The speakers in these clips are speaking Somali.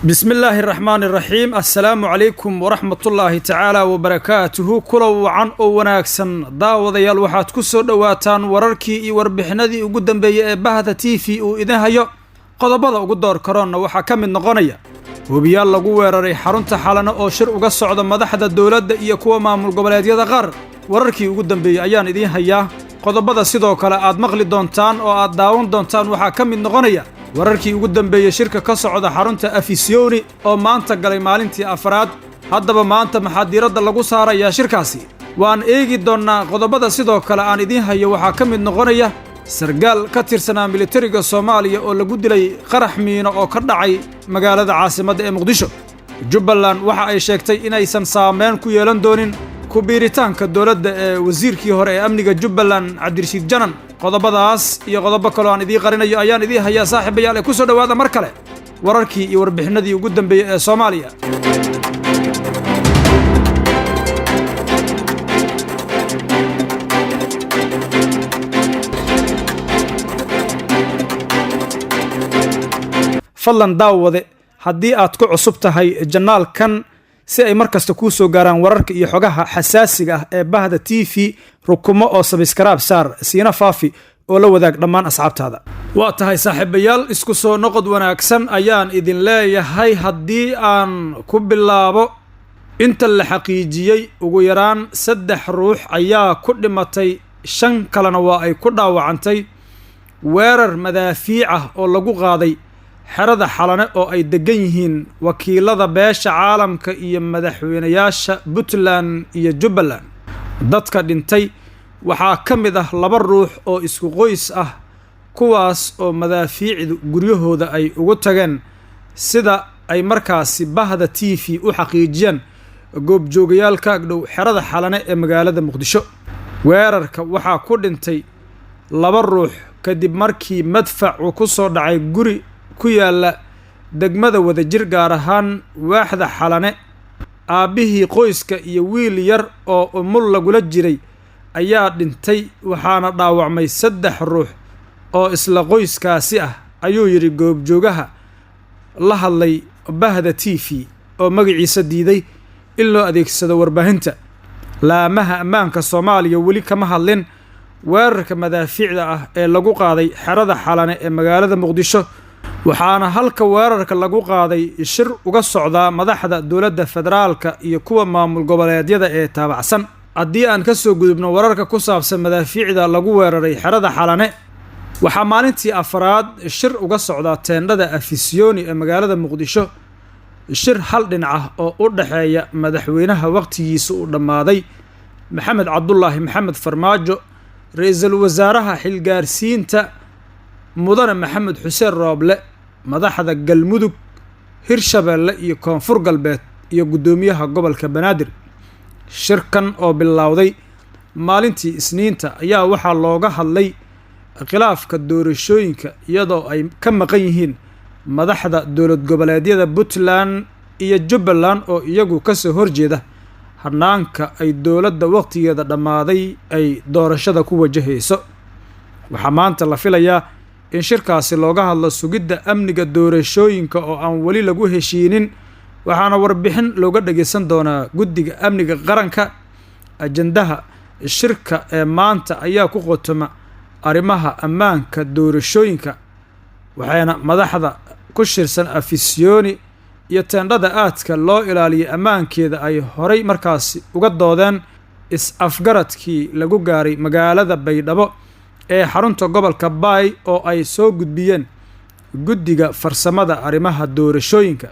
Bismi illaahi araxmaani iraxiim. Assalaamu calaykum waraxmatullaahi tacaala wabarakaatuhu. Kula wacan oo wanaagsan daawadayaal, waxaad ku soo dhowaataan wararkii iyo warbixinadii ugu dambeeyey ee Bahda TV uu idin hayo. Qodobada ugu door karoonna waxaa ka mid noqonaya hubiyaal lagu weeraray xarunta Xalane oo shir uga socda madaxda dowladda iyo kuwa maamul goboleedyada qaar. Wararkii ugu dambeeyey ayaan idiin hayaa. Qodobada sidoo kale aad maqli doontaan oo aad daawan doontaan waxaa ka mid noqonaya wararkii ugu dambeeyey shirka ka socda xarunta Afisyooni oo maanta galay maalintii afraad. Haddaba maanta maxaa diiradda lagu saarayaa shirkaasi? Waan eegi doonnaa. Qodobada sidoo kale aan idiin hayo waxaa ka mid noqonaya sargaal ka tirsanaa militariga Soomaaliya oo lagu dilay qarax miino oo ka dhacay magaalada caasimadda ee Muqdisho. Jubbaland waxa ay sheegtay inaysan saameyn ku yeelan doonin ku biiritaanka dowladda ee wasiirkii hore ee amniga Jubbaland, Cabdirashiid Janan. Qodobadaas iyo qodobo kaloo aan idiin qarinayo ayaan idiin hayaa, saaxiibayaal, ee ku soo dhowaada mar kale wararkii iyo warbixinadii ugu dambeeyey ee Soomaaliya. Fadlan daawade, haddii aad ku cusub tahay janaalkan, si ay mar kasta kuu soo gaaraan wararka iyo xogaha xasaasiga ah ee Bahda TV, rukumo oo sabskaraab saar, siina faafi oo la wadaag dhammaan asxaabtaada. Waa tahay saaxiibayaal, isku soo noqod wanaagsan ayaan idin leeyahay. Haddii aan ku bilaabo, inta la xaqiijiyey ugu yaraan 3 ruux ayaa ku dhimatay, 5 kalena waa ay ku dhaawacantay weerar madaafiic ah oo lagu qaaday xerada Xalane oo ay degan yihiin wakiilada beesha caalamka iyo madaxweynayaasha Puntland iyo Jubbaland. Dadka dhintay waxaa ka mid ah 2 ruux oo isku qoys ah, kuwaas oo madaafiicdu guryahooda ay ugu tageen, sida ay markaasi Bahda TV u xaqiijiyeen goobjoogayaal ka agdhow xerada Xalane ee magaalada Muqdisho. Weerarka waxaa ku dhintay 2 ruux kadib markii madfac uu ku soo dhacay guri ku yaala degmada Wadajir, gaar ahaan waaxda Xalane. Aabbihii qoyska iyo wiil yar oo umul lagula jiray ayaa dhintay, waxaana dhaawacmay 3 ruux oo isla qoyskaasi ah, ayuu yidhi goobjoogaha la hadlay Bahda TV oo magaciisa diiday in loo adeegsado warbaahinta. Laamaha ammaanka Soomaaliya weli kama hadlin weerarka madaafiicda ah ee lagu qaaday xerada Xalane ee magaalada Muqdisho, waxaana halka weerarka lagu qaaday shir uga socdaa madaxda dowladda federaalka iyo kuwa maamul goboleedyada ee taabacsan. Haddii aan ka soo gudubno wararka ku saabsan madaafiicda lagu weeraray xerada Xalane, waxaa maalintii afraad shir uga socdaa teendhada Afisyooni ee magaalada Muqdisho, shir hal dhinac ah oo u dhexeeya madaxweynaha waqtigiisa uu dhammaaday Maxamed Cabdulaahi Maxamed Farmaajo, ra-iisul wasaaraha xilgaarsiinta mudane Maxamed Xuseen Rooble, madaxda Galmudug, Hirshabeelle iyo Koonfur Galbeed iyo guddoomiyaha gobolka Banaadir. Shirkan oo bilowday maalintii Isniinta ayaa waxaa looga hadlay khilaafka doorashooyinka, iyadoo ay ka maqan yihiin madaxda dowlad goboleedyada Puntland iyo Jubbaland oo iyagu kasoo horjeeda hanaanka ay dowladda waqtigeeda dhammaaday ay doorashada ku wajahayso. Waxaa maanta la filayaa in shirkaasi looga hadlo sugidda amniga doorashooyinka oo aan weli lagu heshiinin, waxaana warbixin looga dhageysan doonaa guddiga amniga qaranka. Ajandaha shirka ee maanta ayaa ku qotoma arrimaha ammaanka doorashooyinka, waxayna madaxda ku shirsan Afisyooni iyo teendhada aadka loo ilaaliyay ammaankeeda ay horay markaasi uga doodeen is-afgaradkii lagu gaaray magaalada Baydhabo ee xarunta gobolka Baay oo ay soo gudbiyeen guddiga farsamada arrimaha doorashooyinka.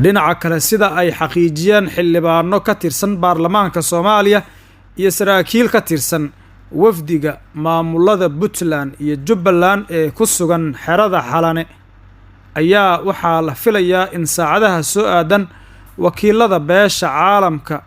Dhinaca kale, sida ay xaqiijiyeen xildhibaano ka tirsan baarlamaanka Soomaaliya iyo saraakiil ka tirsan wafdiga maamulada Puntland iyo Jubbaland ee ku sugan xerada Xalane, ayaa waxaa la filayaa in saacadaha soo aadan wakiilada beesha caalamka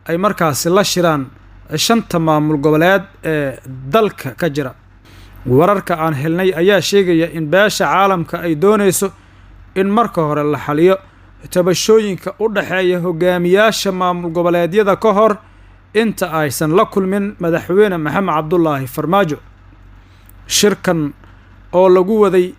ay markaasi la shiraan 5ta maamul goboleed ee dalka ka jira. Wararka aan helnay ayaa sheegaya in beesha caalamka ay doonayso in marka hore la xaliyo tabashooyinka u dhexeeya hogaamiyaasha maamul goboleedyada ka hor inta aysan la kulmin madaxweyne Maxamed Cabdulaahi Farmaajo. Shirkan oo lagu waday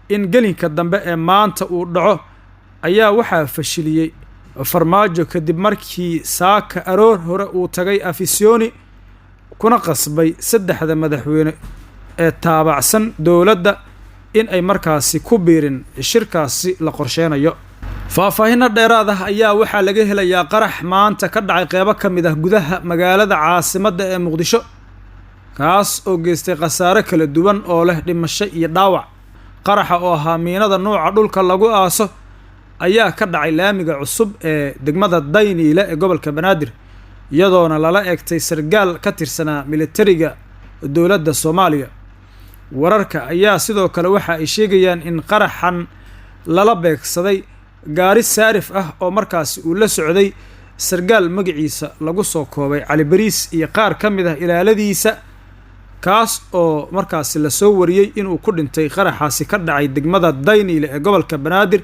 in gelinka dambe ee maanta uu dhaco ayaa waxaa fashiliyey Farmaajo kadib markii saaka aroor hore uu tagay Afisyooni, kuna qasbay saddexda madaxweyne ee taabacsan dowladda in ay markaasi ku biirin shirkaasi la qorsheynayo. Faahfaahinno dheeraad ah ayaa waxaa laga helayaa qarax maanta ka dhacay qeybo ka mid ah gudaha magaalada caasimadda ee Muqdisho, kaas oo geystay khasaare kala duwan oo leh dhimasho iyo dhaawac. Qaraxa oo ahaa miinada nuuca dhulka lagu aaso ayaa ka dhacay laamiga cusub ee degmada Dayniile ee gobolka Banaadir, iyadoona lala eegtay sargaal ka tirsanaa militariga dowladda Soomaaliya. Wararka ayaa sidoo kale waxa ay sheegayaan in qaraxan lala beegsaday gaari saarif ah oo markaasi uu la socday sargaal magaciisa lagu soo koobay Cali Bariis iyo qaar ka mid ah ilaaladiisa, kaas oo markaasi lasoo wariyey inuu ku dhintay qaraxaasi ka dhacay degmada Dayniile ee gobolka Banaadir,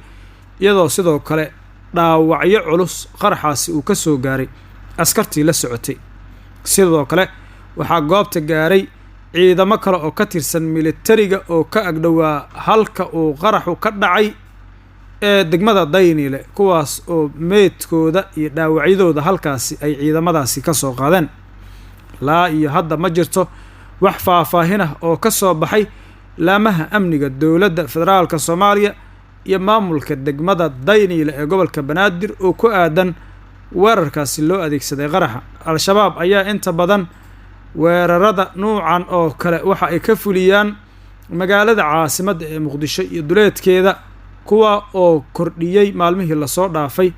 iyadoo sidoo kale dhaawacyo culus qaraxaasi uu ka soo gaaray askartii la socotay. Sidoo kale waxaa goobta gaaray ciidamo kale oo ka tirsan militariga oo ka agdhowaa halka uu qaraxu ka dhacay ee degmada Dayniile, kuwaas oo meydkooda iyo dhaawacyadooda halkaasi ay ciidamadaasi ka soo qaadeen. Laa iyo hadda ma jirto wax faahfaahin ah oo ka soo baxay laamaha amniga dowladda federaalka Soomaaliya iyo maamulka degmada Dayniile ee gobolka Banaadir oo ku aadan weerarkaasi loo adeegsaday qaraxa. Al-Shabaab ayaa inta badan weerarada nuucan oo kale waxa ay ka fuliyaan magaalada caasimadda ee Muqdisho iyo duleedkeeda, kuwa oo kordhiyey maalmihii lasoo dhaafay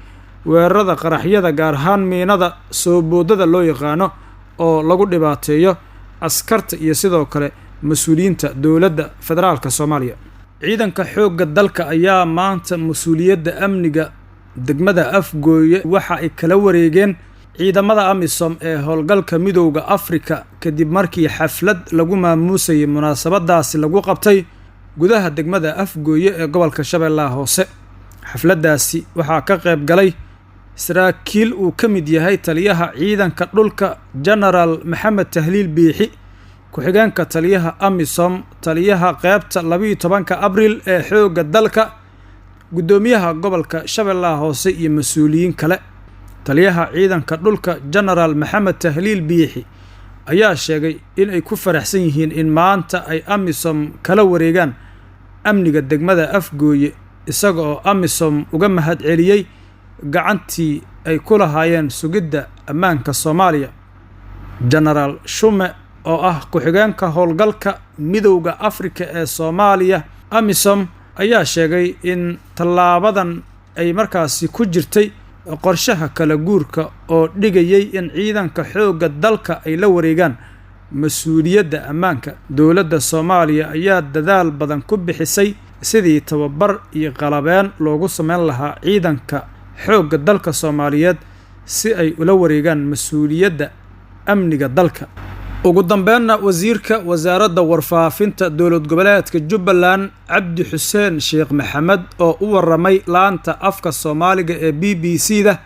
weerarada qaraxyada, gaar ahaan miinada soo boodada loo yaqaano oo lagu dhibaateeyo askarta iyo sidoo kale mas-uuliyiinta dowladda federaalka Soomaaliya. Ciidanka xoogga dalka ayaa maanta mas-uuliyadda amniga degmada Afgooye waxa ay kala wareegeen ciidamada AMISOM ee howlgalka Midowda Afrika, kadib markii xaflad lagu maamuusayay munaasabadaasi lagu qabtay gudaha degmada Afgooye ee gobolka Shabeellaha Hoose. Xafladdaasi waxaa ka qayb galay saraakiil uu ka mid yahay taliyaha ciidanka dhulka Genaraal Maxamed Tahliil Biixi, ku-xigeenka taliyaha AMISOM, taliyaha qeybta 12-ka Abriil ee xoogga dalka, guddoomiyaha gobolka Shabeellaha Hoose iyo mas-uuliyiin kale. Taliyaha ciidanka dhulka Genaraal Maxamed Tahliil Biixi ayaa sheegay in ay ku faraxsan yihiin in maanta ay AMISOM kala wareegaan amniga degmada Afgooye, isaga oo AMISOM uga mahad celiyey gacantii ay ku lahaayeen sugidda ammaanka Soomaaliya. Genaraal Shume oo ah ku-xigeenka howlgalka Midowda Afrika ee Soomaaliya AMISOM ayaa sheegay in tallaabadan ay markaasi ku jirtay qorshaha kala guurka oo dhigayay in ciidanka xoogga dalka ay la wareegaan mas-uuliyadda ammaanka. Dowladda Soomaaliya ayaa dadaal badan ku bixisay sidii tababar iyo qalabeen loogu sameyn lahaa ciidanka xoogga dalka Soomaaliyeed si ay ula wareegaan mas-uuliyadda amniga dalka. Ugu dambeynna, wasiirka wasaaradda warfaafinta dowlad goboleedka Jubbaland Cabdi Xuseen Sheekh Maxamed oo u waramay laanta afka Soomaaliga ee BBC da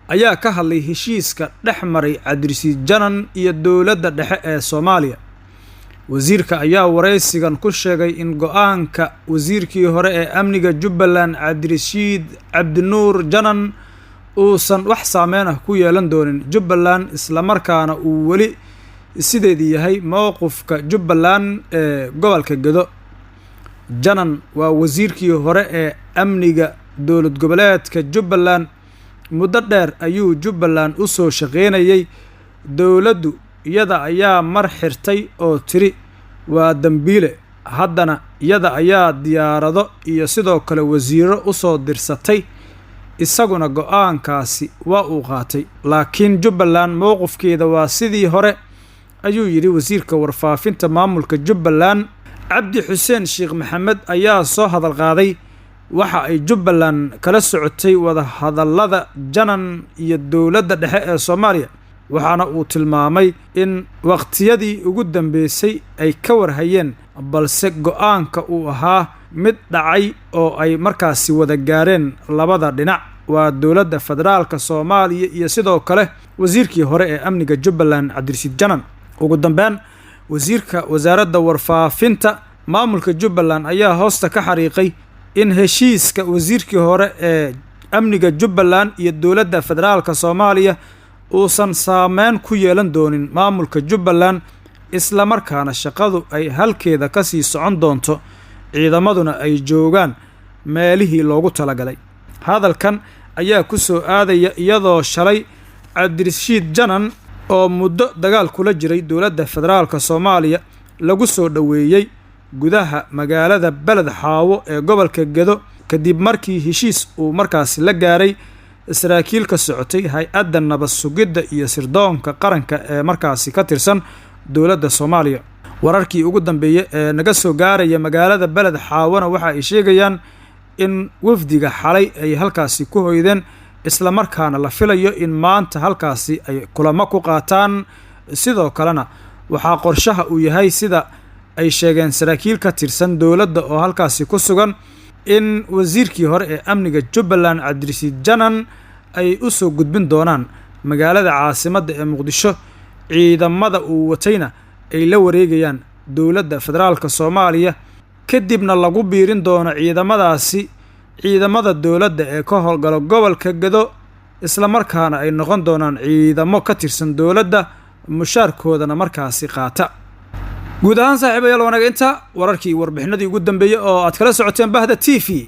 ayaa ka hadlay heshiiska dhex maray Cabdirasiid Janan iyo dowladda dhexe ee Soomaaliya. Wasiirka ayaa waraysigan ku sheegay in go-aanka wasiirkii hore ee amniga Jubbaland Cabdirashiid Cabdinuur Janan uusan wax saameyn ah ku yeelan doonin Jubbaland, islamarkaana uu weli sideedii yahay mowqifka Jubbaland ee gobolka Gedo. Janan waa wasiirkii hore ee amniga dowlad goboleedka Jubbaland, muddo dheer ayuu Jubbaland u soo shaqeynayay. Dowladdu iyada ayaa mar xirtay oo tiri waa dambiile, haddana iyada ayaa diyaarado iyo sidoo kale wasiiro u soo dirsatay, isaguna go-aankaasi waa uu qaatay, laakiin Jubbaland mowqifkeeda waa sidii hore, ayuu yidhi wasiirka warfaafinta maamulka Jubbaland. Cabdi Xuseen Sheekh Maxamed ayaa soo hadal qaaday waxa ay Jubbaland kala socotay wadahadallada Janan iyo dowladda dhexe ee Soomaaliya, waxaana uu tilmaamay in waqtiyadii ugu dambeysay ay ka warhayeen, balse go-aanka uu ahaa mid dhacay oo ay markaasi wada gaareen labada dhinac, waa dowladda federaalka Soomaaliya iyo sidoo kale wasiirkii hore ee amniga Jubbaland Cabdirasiid Janan. Ugu dambeyn, wasiirka wasaaradda warfaafinta maamulka Jubbaland ayaa hoosta ka xariiqay In heshiiska wasiirkii hore ee amniga Jubbaland iyo dowladda federaalka Soomaaliya uusan saameyn ku yeelan doonin maamulka Jubbaland, islamarkaana shaqadu ay halkeeda ka sii socon doonto, ciidamaduna ay joogaan meelihii loogu talagalay. Hadalkan ayaa ku soo aadaya iyadoo shalay Cabdirashiid Janan, oo muddo dagaal kula jiray dowladda federaalka Soomaaliya, lagu soo dhoweeyey gudaha magaalada Beled Xaawo ee gobolka Gedo, kadib markii heshiis uu markaasi la gaaray saraakiil ka socotay hay-adda nabad sugidda iyo sirdoonka qaranka ee markaasi ka tirsan dowladda Soomaaliya. Wararkii ugu dambeeyey ee naga soo gaaraya magaalada Beled Xaawana waxa ay sheegayaan in wafdiga xalay ay halkaasi ku hoydeen, islamarkaana la filayo in maanta halkaasi ay kulamo ku qaataan. Sidoo kalena waxaa qorshaha uu yahay, sida ay sheegeen saraakiil ka tirsan dowladda oo halkaasi ku sugan, in wasiirkii hore ee amniga Jubbaland Cabdirashiid Janan ay u soo gudbin doonaan magaalada caasimadda ee Muqdisho, ciidamada uu watayna ay la wareegayaan dowladda federaalka Soomaaliya, kadibna lagu biirin doono ciidamadaasi ciidamada dowladda ee ka howlgala gobolka Gedo, islamarkaana ay noqon doonaan ciidamo ka tirsan dowladda, mushaarkoodana markaasi qaata. Guud ahaan, saaxiibayaal, wanaag inta wararkii iyo warbixinadii ugu dambeeyey oo aad kala socoteen Bahda TV.